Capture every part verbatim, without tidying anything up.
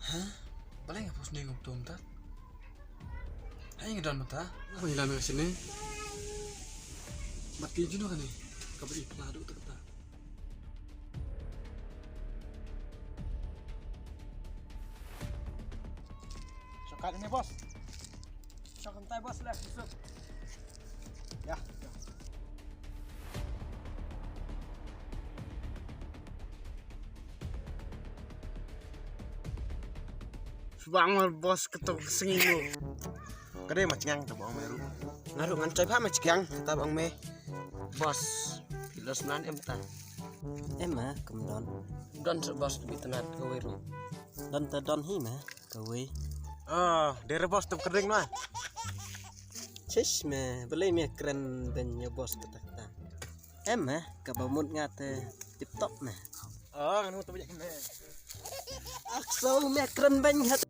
Ha? Balei nga pus ne ngam tum ta? Hai nga don mata. Nga ila me sini. Mat ki jino kane. Ka beri pla du ta. Shortcut ini, bos. Shortcut tai, bos, left, masuk. Ya. Subang mal bos ketok sengilu. Kade ma chngiang ta bang me ru. Ngaru ngan chai pha ma chngiang ta bang me. Bos, kilo senan em ta. Em ma, kum don. Don se bos bi tenat ke weru. Don ta don hi ma, ke we. Ah, dere bos tu kering ma. Chish me, beli me keren ben yo bos ketak ta. Em eh, kaba mut nga te tip top meh. Ah, nganu tu banyak meh. Ak so meh kren beng hat.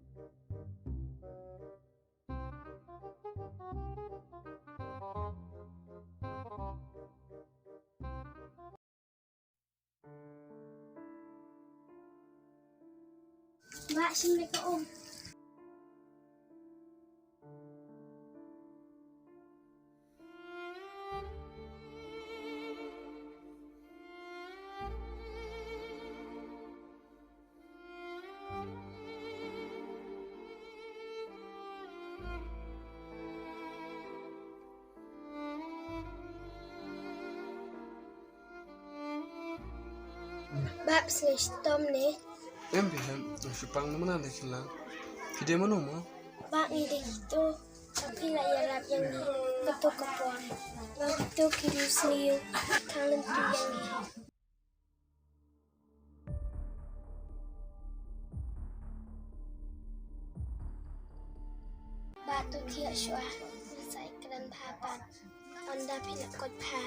Ba shim leka um. Bap sne shitom ne. Em phi hem, em shipang na mana ne sila. Phi de mano mo? Bap ngi de kito. Phi la ïarap ïa ngi. Kato ka por. Ba kito ki du sne yu. Kang lem tu ïa ngi. Ba tu thiah shuwa, sa ïa kren bha pat. Ynda phi la koit bha.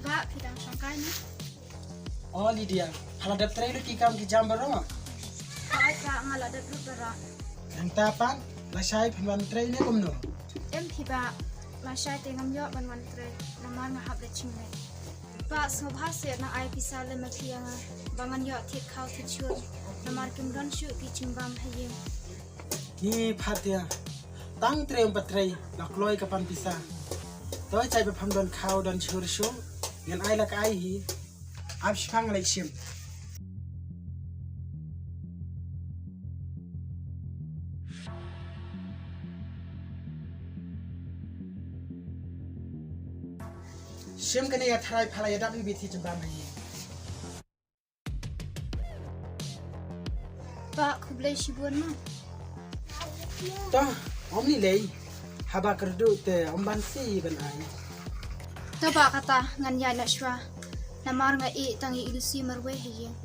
Ba, phi dang shongkai ne? O Lydia, pha la dep trei lut ki kam ki jam baroh? Hooid ba, nga la dep lut baroh. Nangta pat, lashai phan wan trei ne kumno? Em phi ba, lashai te ngam ïoh ban wan trei, namar nga hap da shngain. Ba, sngewbha seh nang ai pisa lem ma phi ïa nga, ba ngan ïoh thied khaw thied shur, namar kim don shuh ki jingbam ha ïing. Ni Phatia, tang trei ym pat trei, la kloi ka pan pisa. To jai ba pham don khaw don shur shuh, ngan ai la ka ai hi. Ap shipang lei shim. Shim kane ïa tharai pha la ïa dap hi bit hi jingbam hi. Ba, khublei shibun ma. To, ym lei lei. Haba kyrduh te ym ban sih ban ai. To ba kata ngan ïaid noh shuwa. Namar nga ïeh tang ïa i Lucy marwei ha ïing.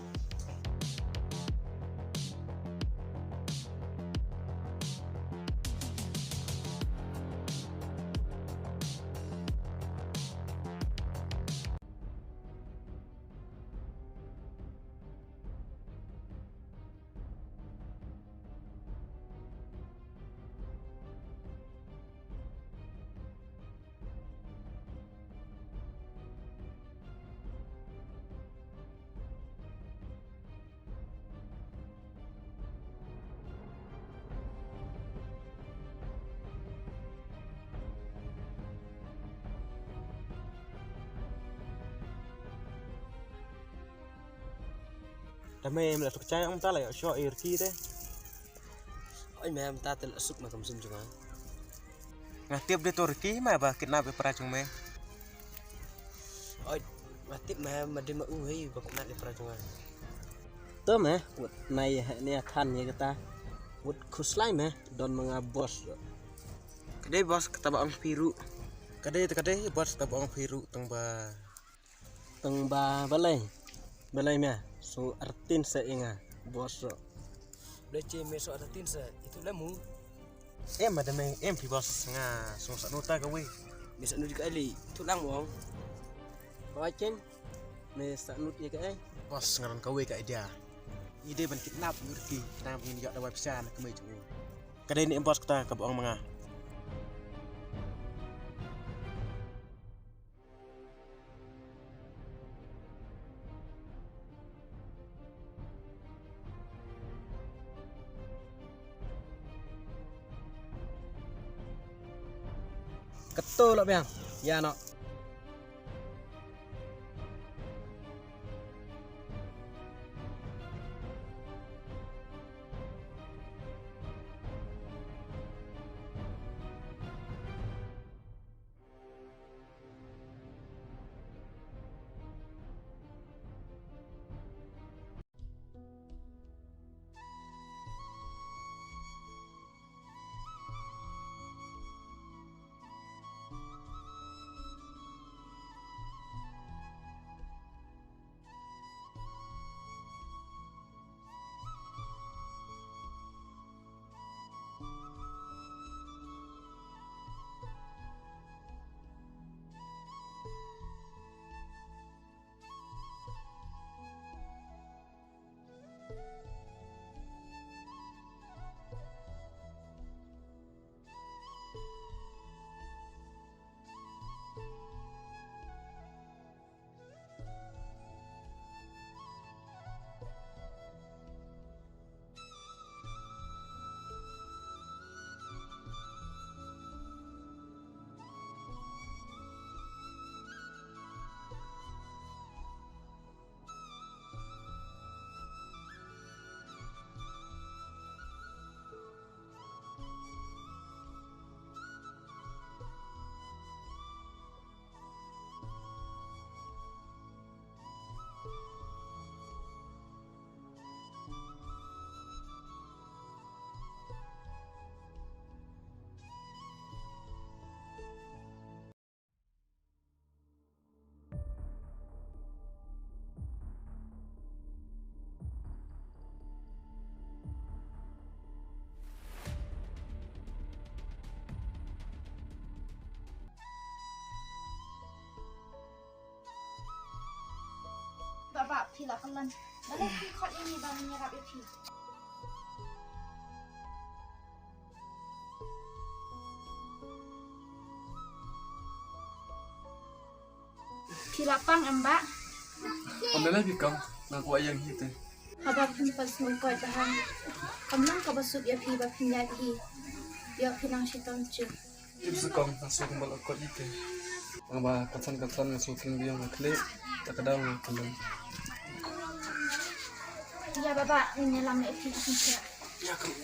Da me em la tuk chai ong ta la ïoh shoh ïa Ricky te. Oi me em ta te la suk ma kam sum jong nga. Nga tip de to Ricky ma ba kidnap ïa para jong me. Oi, nga tip ma em ma de ma u hei ba kidnap ïa para jong nga. To me, wat nai ne than ïa kata. Wat khuslai me, don ma nga boss. Ka dei boss, kata ba ong phi ruh. Ka dei, ka dei boss, kata ba ong phi ruh, tang ba, tang ba balei. Balei me, so artin sa ïa nga boss. Balei che me so artin sa, itu lemu. Em, ada me, em phi boss, nga so sa nota kawei. Me sa nota kawei, itu lang mo. Ba cheng. Me sa nut ïa kaei? Boss, nga don kawei ka idea. Ngi dei ban kidnap ïa u Ricky, khnang ba ngin ïoh dawai pisa na ka mei jong u. Ka dei ne em boss kata kaba ong ma nga? Kato lah biang. Ïa noh. Baba, phi la pynlong. Balei phi khot ïa ngi ba ngin ïarap ïa phi? Phi la pang em bah? Ym lei lei phi kong, nga kwah ïeng hi te. Haba phin pat sngewkoit bha, kam long kaba suk ïa phi ba phin ïaid hi. Ïoh phi nang shitom jur. Tip sukong, nga suk kumba la koit hi te. Nga ba katsan katsan nga suk king biang nga klik, ta ka daw nga kylum. Ïa baba, ngin ïalam ïa phi. Ïa kong.